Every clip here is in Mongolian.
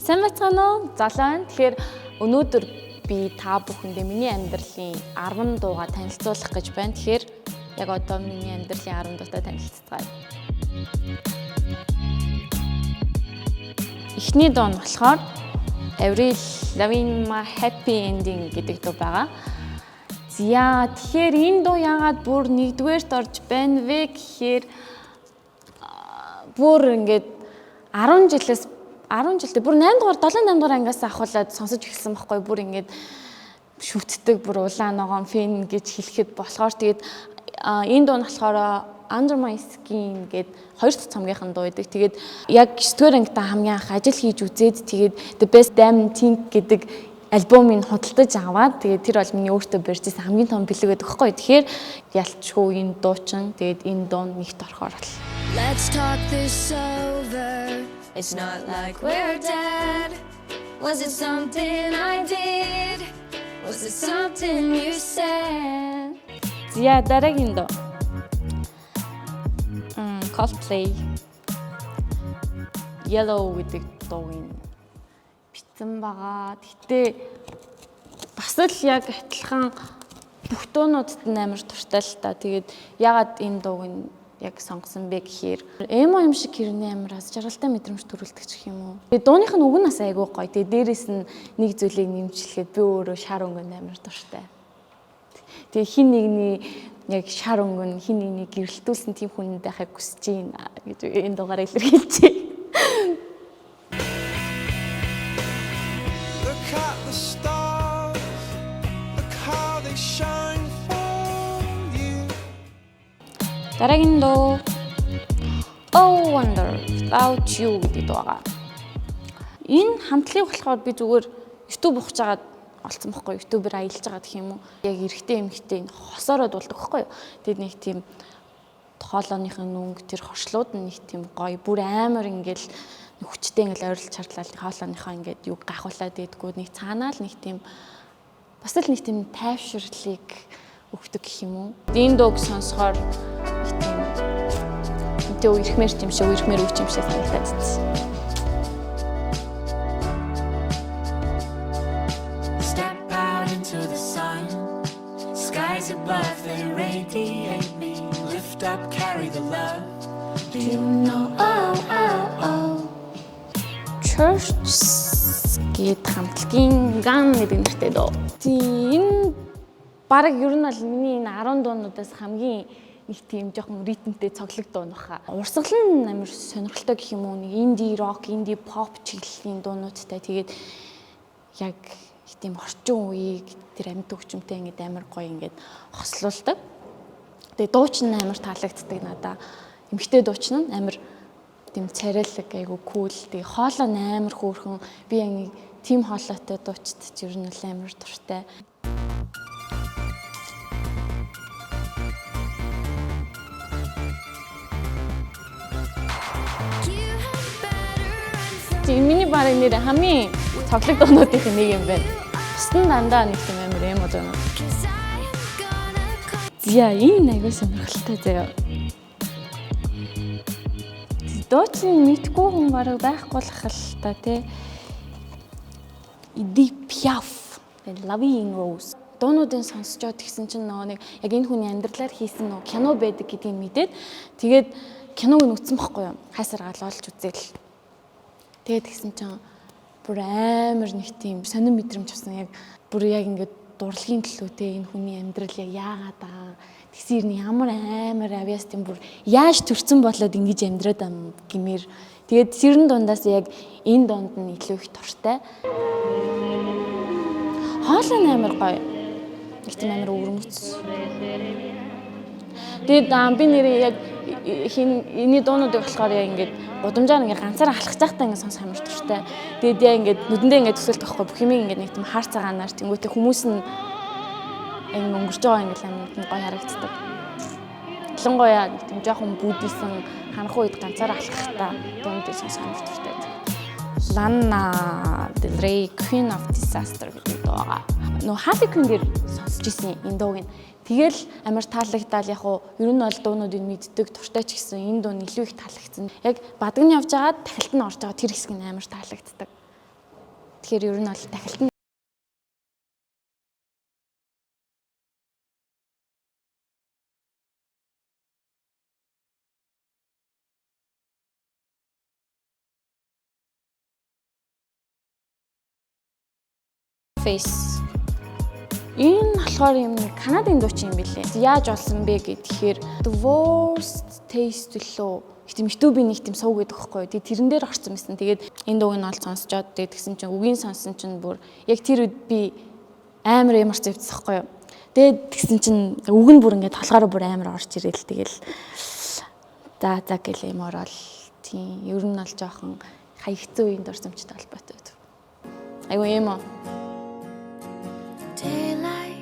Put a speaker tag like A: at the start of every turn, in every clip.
A: Сайн байцгаана уу? Золоо байна. Тэгэхээр өнөөдөр би та бүхэндээ миний амьдралын 10 дуугаа танилцуулах гэж байна. Тэгэхээр яг одоо миний амьдралын 10 дуутай танилцацгаая. Эхний дуу нь болохоор Avril Lavigne Happy Ending гэдэг дуу байгаа. За, тэгэхээр энэ дуу яагаад бүр нэгдүгээрт орж байна вэ гэхээр бүр ингээд 10 жилээс 10 жилдээ бүр 8 дугаар 7 8 дугаар ангиас ахуулаад сонсож эхэлсэн байхгүй, бүр ингээд шүтдэг, бүр улаан ногоон fan гэж хэлэхэд болохоор. Тэгээд энэ дуу нь болохоор Under My Skin гээд хоёр дахь цомгийнхан дуу байдаг. Тэгээд яг 9 дугаар ангидаа хамгийн анх ажил хийж үзээд, тэгээд The Best Damn Thing гэдэг альбомыг худалдаж аваад, тэгээд тэр бол миний өөртөө барьж исэн хамгийн том бэлэг байдаг байхгүй. Тэгэхээр ялчгүй энэ дуучин, тэгээд энэ дуу нэгт орохоор бол.
B: Let's talk this over. It's not like we're dead. Was it something I did? Was it something you said?
A: За, дараагийн дуу. Coldplay Yellow гэдэг дууг бичсэн байгаа. Гэтэ бас л яг адилхан бүх дуунуудад нь амар дуртай л та. Тэгээд ягаад энэ дууг нь яг сонгосон бэ гэхээр emo юм шиг хэрнээ амар аз жаргалтай мэдрэмж төрүүлдэг ч юм уу. Тэгээд дууных нь үг нь бас айгүй гоё. Тэгээд дээрэс нь нэг зүйлийг нэмжлэхэд би өөрөө шар өнгөнд амар дуртай. Тэгээ хин нэгний яг шар өнгө нь хин нэгний гэрэлтүүлсэн тийм хүн байхыг хүсэж байна гэж энэ дугаараа илэрхийлж байна.
C: Look at the stars, look how they shine for you.
A: Дараагийн дуу Oh Wonder Without You гэдэг дуу байгаа. Энэ хамтлагийг болохоор би зүгээр YouTube ухаж агаад олцсон бохгүй, YouTube-ээр аялж байгаа гэх юм уу. Яг эрэгтэй эмэгтэй энэ хосоороо дуулдаг байхгүй юу. Тэгээд нэг тийм хоолойных нь өнгө, тэр хоршлууд нь нэг тийм гоё, бүр амар ингээл хүчтэй ингээл ойрлож чарлал хоолойныхоо ингээд юу гахуулаад идэггүй, нэг цаанаа л нэг тийм бас л нэг тийм тайвширлыг өгдөг гэх юм уу. Энэ дууг сонсохоор нэг тийм үнтэй үерхмээр юм шиг, үерхмээр үуч юм шиг санагдаад байсан.
B: Step out into the sun. Skies above, they radiate me.
C: Lift up, carry the love.
B: Do you know? Oh, oh, oh.
A: Chvrches гээд хамтлагийн Gun гэдэг нэртэй дуу. Тийм, энэ бараг ер нь бол миний энэ 10 дуунуудаас хамгийн нэг тийм жоохон ритмтэй цоглог дуу нөха. Урсгал нь амар сонирхолтой гэх юм уу, нэг indie rock, indie pop чиглэлийн дуунуудтай. Тэгээд яг тийм орчин үеийг тэр амьд хөгжимтэй ингээд амар гоё ингээд хослуулдаг. Тэгээд дуучин нь амар таалагддаг надаа. Эмэгтэй дуучин нь амар тийм царайлаг, айгу cool. Тэгээ хоолой нь амар хөөрхөн. Би яг нэг тийм хоолойтой дуучид ч ер нь л амар дуртай.
B: You had better run from
A: Тийм, миний бараг нэр хамгийн цоглог дуунуудын нэг юм байна. Бусд нь дандаа нэг тийм амар emo дуунууд.
B: 'Cause I am gonna call.
A: За, энэ айгу сонирхолтой заяа. Дуучин мэдгүй хүн бараг байхгүй л хал та, тий. Edith Piaf, La Vie en Rose. Дуунуудын сонсчоод тэгсэн чинь нөгөө нэг яг энэ хүний амьдралаар хийсэн нөгөө кино байдаг гэдгийг мэдээд, тэгээд киног нь үзсэн бохгүй юу. Хайсаргаал олж үзээл. Тэгээд тэгсэн чинь бүр амар нэг тийм сонин мэдрэмж авсан. Яг бүр яг ингээд дурлагын төлөө те энэ хүний амьдрал яг яагаад байгаа тэгсэн юм, ямар амар авьяас, тийм бүр яаж төрцөн болоод ингэж амьдраад ам гэмээр. Тэгээд тэрэн дундаас яг энэ дунд нь илүү их дуртай. Хоолой нь амар гоё. Нэг тийм амар өвөрмөц. Тэгээд би нэрээ яг хин энэний дуунуудыг болохоор яг ингээд гудамжаар ингээд ганцаараа алхаж байхдаа ингээд сонсох амар дуртай. Тэгээд яг ингээд нүдэндээ ингээд төсөөлт байхгүй, бүх юм ингээд нэг тийм хар цагаанаар, тэнгуүтэй хүмүүс нь ингээд өнгөрч байгаа ингээд амар тийм гоё харагддаг. Ялангуяа нэг тийм жоохон бүүдийсэн ханах үед ганцаараа алхахдаа дуунуудыг сонсох амар дуртай. Lana Del Rey Queen of Disaster гэдэг дуу байгаа. Нөө Harley Quinn дээр сонсч ирсэн энэ дууг нь. Тэгэл амар таалагдаад, яг уу ер нь бол дуунуудыг мэддэг, дуртай ч гэсэн энэ дуу нь илүү их таалагдсан. Яг бадаг нь явж байгаад дахилт нь орж байгаа тэр хэсэг нь амар таалагддаг. Тэгэхээр ер нь бол дахилт нь Face. Энэ болохоор юм Канадын дуучин юм билээ. Яаж олсон бэ гэхээр The Worst Taste лөө их тийм YouTube-ийн нэг тийм сувг гэдэг байхгүй юу. Тэгээ тэрэн дээр орсон байсан. Тэгээд энэ дууг нь ол сонсчоод, тэгээд тэгсэн чинь үгийн сонсон чинь бүр яг тэр үед би амар ямар ч зэвдсэн байхгүй юу. Тэгээд тэгсэн чинь үг нь бүр ингээд толгоороо бүр амар орж ирээл, тэгэл за за гэл юм ороод, тийм, ер нь бол жоохон хаягцсан үеийн дурсамжтай холбоотой байдаг. Айгу emo.
B: Daylight,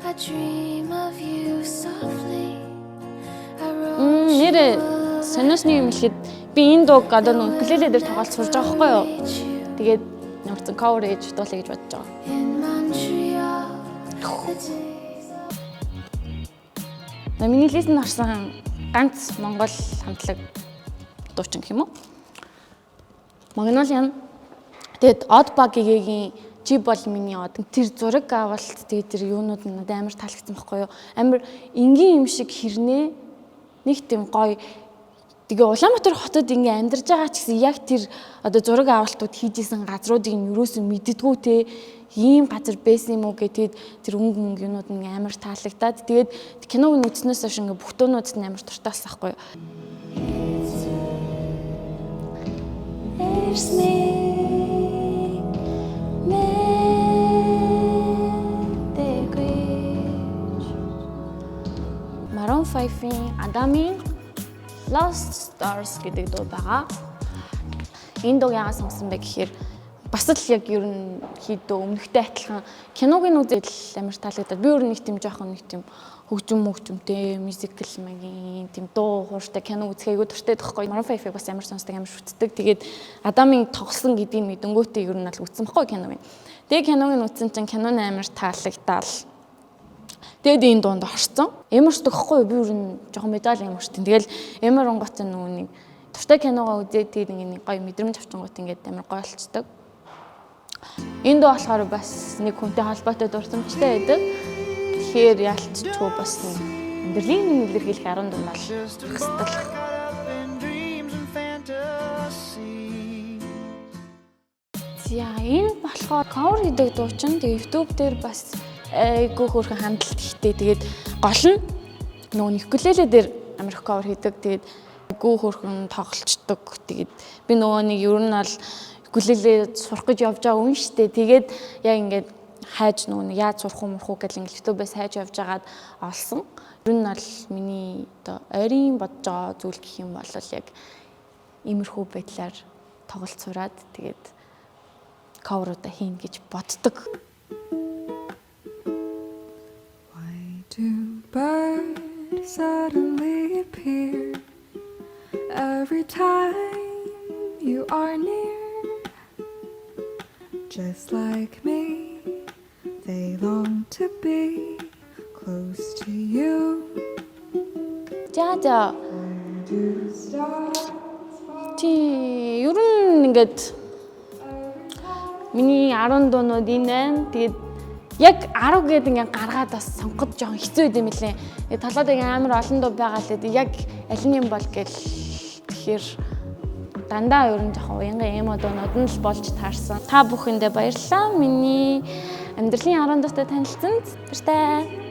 B: I dream of you softly. I wrote
A: Нэрээ сониосны юм хэлэхэд би энэ дууг одоо нэг ukulele дээр тоглож сурж байгаа байхгүй юу? Тэгээд ямар ч cover хийж дуулъя гэж бодож байгаа.
B: in Montreal. The days
A: На миний list энд орсон ганц монгол хамтлаг дуучин гэх юм уу? Magnolia. Тэгээд Odd Bug-ийн "Чи бол миний од", тэр зураг авалт, тэгээд тэр юунууд нь надад амар таалагдсан байхгүй юу? Амар энгийн юм шиг хэрнээ нэг тийм гоё. Тэгээ Улаанбаатар хотод ингээ амьдарч байгаа ч гэсэн яг тэр одоо зураг авалтууд хийж исэн газруудыг нь юусоо мэддэггүй те, ийм газар байсан юм уу гэх, тэгээд тэр өнгө мөнгө юунууд нь амар таалагдаад, тэгээд киног нь үзснээс хойш ингээ бүх дуунуудад нь амар дуртай болсон байхгүй юу. Эрсмэг мэдээгүй. Maroon 5-ийн Адамын Lost Stars гэдэг дуу байгаа. Энэ дууг яагаад сонгосон бэ гэхээр бас л яг ер нь хийдөө өмнөхтэй адилхан киног нь үзэл амар таалагдаад, би өөр нэг тийм жоохон нэг тийм хөгжим мөгжмтэй musical маягийн тийм дуу хууртай кино үзэх айгуу дуртай байхгүй. Maroon 5-ыг бас амар сонсдог, амар шүтдэг. Тэгээд Адамын тоглосон гэдгийг мэдэнгүүтээ ер нь л үзсэн байхгүй киног нь. Тэгээд киног нь үзсэн чинь кино нь амар таалагдаал. Тэгээд энэ дуунд орцсон. Emo рчдаг байхгүй юу? Би ер нь жоохон медаль emo рчдаг. Тэгэл emo ронгот нөгөө нэг дуртай киногоо үзээд, тэгээд ингээ нэг гоё мэдрэмж авчингууд ингээд амар гоё болцдог. Энэ дуу болохоор бас нэг хүнтэй холбоотой дурсамжтай байдаг. Тэгэхээр яалтчгүй бас нэг амьдралын нэг илэрхийлэх 10 дуу бол хасдал.
C: Caught up in dreams and fantasies.
A: За, энэ болохоор cover хийдэг дуучин. Тэгээ YouTube дээр бас айгүй хөөрхөн хандлт ихтэй. Тэгээд гол нь нөгөө нэг ukulele дээр амар их cover хийдэг. Тэгээд айгүй хөөрхөн тоглолцдог. Тэгээд би нөгөө нэг ер нь бол ukulele сурах гэж явж байгаа үн штэ. Тэгээд яг ингээд хайж нөгөө нэг яаж сурах уу мурах уу гэл ингээд YouTube-ээс хайж явж байгаад олсон. Ер нь бол миний одоо ойрын бодож байгаа зүйл гэх юм бол яг иймэрхүү байдлаар тоглолт сураад, тэгээд cover уудаа хийн гэж боддог.
D: Why do birds suddenly appear every time you are near? Just like me, they long to be close to you.
A: За.
D: Why do stars fall
A: Тий, ер нь ингээд миний 10 дуунууд энэ байна. Тэгээд яг 10 гээд ингээд гаргаад бас сонгоход жоохон хэцүү байд юм лээ. Тэгээд толгойд ингээ амар олон дуу байгаа л дээ. Яг аль нь юм бол гэл тэгэхээр дандаа ер нь жоохон уянган emo дуунууд нь л болж таарсан. Та бүхэндээ баярлалаа. Миний амьдралын 10 дуутай танилцсанд баяртай.